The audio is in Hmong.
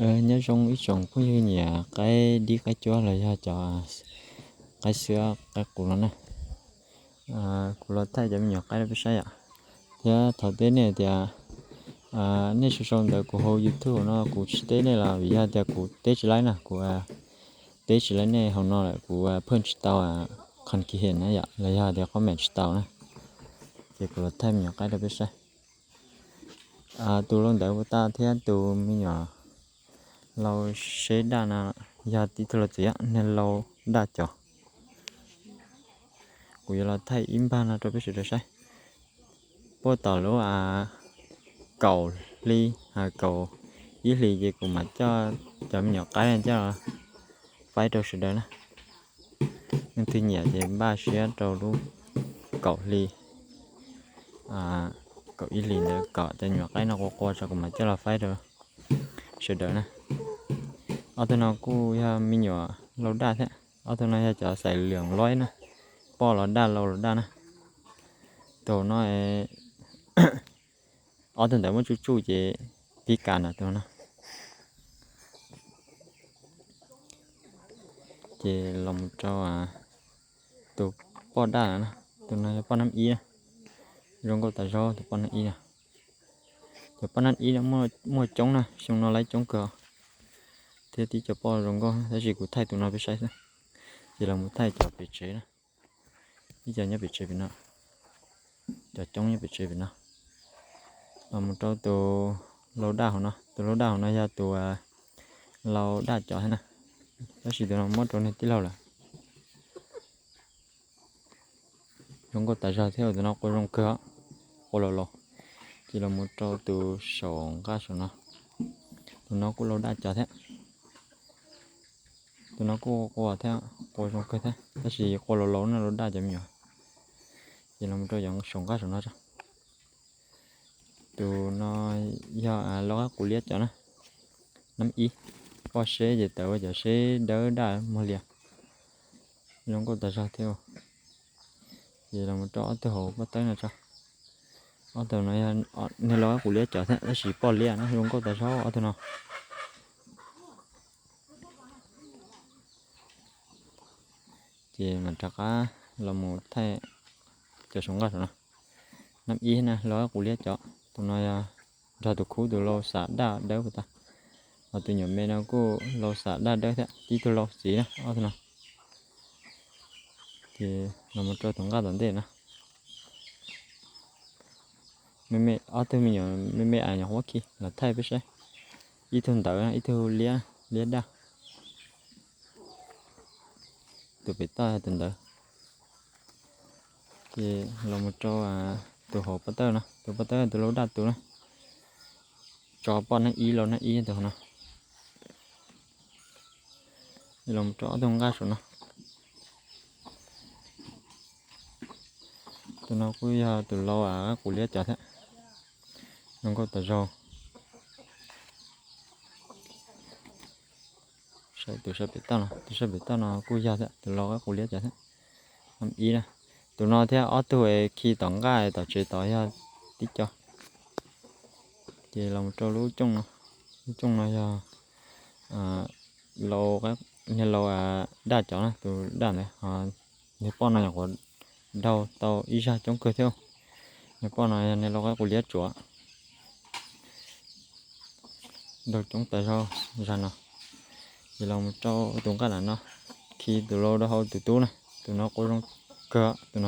Nyob zoo ib tsoom phooj ywg nyiam qaib dib qaib cuab los yog cov qaib xwb qaib qus no na. Kuv los thaij cov me nyuam qaib rau peb saib yom. Thiab thov teb nej tias nej sau sau ntawv kuv hauv YouTube no kuv tsis teb nej los vim yog tias kuv teb tsis laib na, kuv teb tsis laib nej hauv no lawm kuv pheej tsis tau qhov kis hem na yom, los yog tias comment tsis tau na. Ces kuv los thaij me nyuam qaib rau peb saib. Tus lau ntawv ua tag thiab tus me nyuam lau seb daj no yog tib tug lau txiv, niag lau daj cov. Kuv yuav los thaij ib npag no rau peb sawv daws saib. Puag tom lub kaum hli, kaum ib hlis ces kuv mam coj cov me nyuam qaib coj faib rau sawv daws na. Leej twg nyiam ces npaj siab rau lub kaum hli, kaum ib hlis ntawd kom cov me nyuam qaib no qua qua tso kuv mam coj los faib rau sawv daws na. Ob tug no kuj yog me nyuam lau daj thiab, ob tug no yog cov xais lwm loib na, poj los daj lau los daj na. Tus no ob tug ntawd muab tsuj tsuj ces pib kas na tus no. Ces los mus rau tus poj daj na, tus no yog poj nab ib na, zoo nkauj tas zog tus poj nab ib na. Cov poj nab ib no muaj coob na, xyoo no laib coob kawg thiab tib co poj zoo nkauj tab sis kuv thaij tus no peb saib xwb. Ces los mus thaij cov pem tsev na, ib co nyob pem tsev pem no, cov coob nyob pem tsev pem no. Los mus rau tus lau daj hauv no, tus lau daj hauv no yog tus lau daj cov thiab na, tab sis tus no muab rau niag tij laug lawm. Zoo nkauj tas zog thiab tus no qua zoo kawg, qua laus laus. Ces los mus rau tus saum nqaj saum no, tus no kuj lau daj cov thiab. Tus no kuj qua thiab, qua zoo kawg thiab tab sis qua laus laus na, lau daj cov me nyuam. Ces los mus rau saum nqaj saum no tso. Tus no yog lau qaib qus liab cov na, nab ib, poj seb ces tawm ua cov seb dawb daj muag lias, zoo nkauj tas zog thiab. Ces los mus rau ob tug hauv pob tawb no tso. Ob tug no yog niag lau qaib qus liab cov thiab tab sis poj liab na, zoo nkauj tas zog ob tug no. Ces mam rov qab los mus thaij cov saum nqaj saum no. Nab ib na, lau qaib qus liab cov, tus no yog nrog tus khub tus lau xam daj dawb puas tag. Ho tus nyuam me no kuj lau xam daj dawb thiab, tib tug lau txiv na ob tug no. Ces los mus rau tus nqaj tom ntej no. Me me ob tug me nyuam me me es nyuam huab khi los thaij peb saib. Ib tug ntawd, ib tug liab, liab daj. Tus pem toj yog tus ntawd. Ces los mus rau tus hauv pob tawb no, tus pob tawb tus lau daj tus na. Tso poj nab ib lau nab ib tus hauv no. Los mus rau ob tug nqaj saum no. Tus no kuj yog tus lau qaib qus liab cov thiab, zoo nkauj tas zog. Saib tus sab pem toj no, tus sab pem toj no kuj yog thiab, tus lau qaib qus liab cov thiab. Nab ib na, tus no thiab ob tug es khi tom nqaj tom tsev tod yog tib co. Ces los mus rau lub cooj no, lub cooj no yog lau, niag lau daj cov na, tus daj ntawd. Niag poj no nyuam qhuav daug tau ib zaj coob kawg thiab. Niag poj no yog niag lau qaib qus liab tsuav, daug coob tas zog zag no. Ces los mus rau tus nqaj nram no, khi tus lau rau hauv tus tub na, tus no qua zoo kawg, tus no.